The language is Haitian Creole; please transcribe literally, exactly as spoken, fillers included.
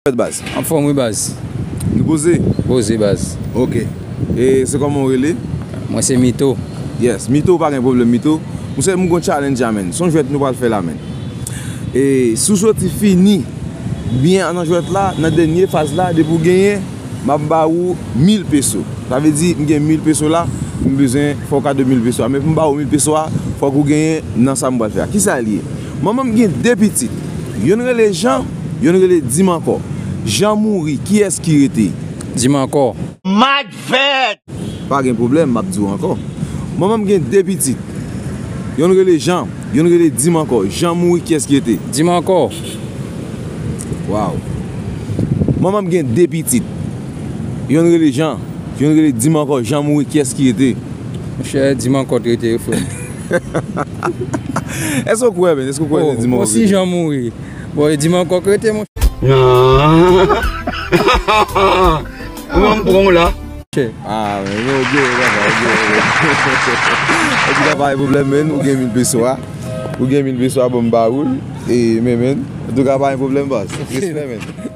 Fèt baz. Anfòm wi baz. Nou poze? Poze baz. Ok. E se kòman w rele? Mwen se Mito. Yes, Mito, pa gen pwoblèm Mito. Monchè, m gon challenge a menn. Se yon jwèt nou pral fè la menn. E si w soti fini byen nan jwèt la, nan dènye faz la, depi w genyen, m ap ba ou mil peso. Sa vle di, m gen mil peso la, m bezwen fè w kado mil peso a. Men pou m ba ou mil peso a, fòk ou genyen nan sa m pral fè a. Kisa l ye? Manman m gen de pitit. Yonn rele Jan, yonn rele Di m ankò. Jan mouri, kiyès ki rete? Di m ankò. Mad fèt! Pa gen pwoblèm, m ap di w ankò. Manman m gen de pitit. Yonn rele Jan, yonn rele Di m ankò. Jan mouri, kiyès ki rete? Di m ankò. Waw. Manman m gen de pitit. Yonn rele Jan, yonn rele Di m ankò. Jan mouri, kiyès ki rete? Monchè, Di m ankò t rete wi frè m. Èske w kwè, men? Èske w kwè se Di m ankò ki rete? Bon, si Jan mouri, bon, e Di m ankò k rete, monchè. Nan. Ou menm pran w la. Ah, men, men, ou gen, papa, ou gen. Antouka, pa gen pwoblèm, men, ou gen mil peso a. Ou gen mil peso a, bon, m ba ou l. E, men, men, antouka, pa gen pwoblèm, baz. Respè, men.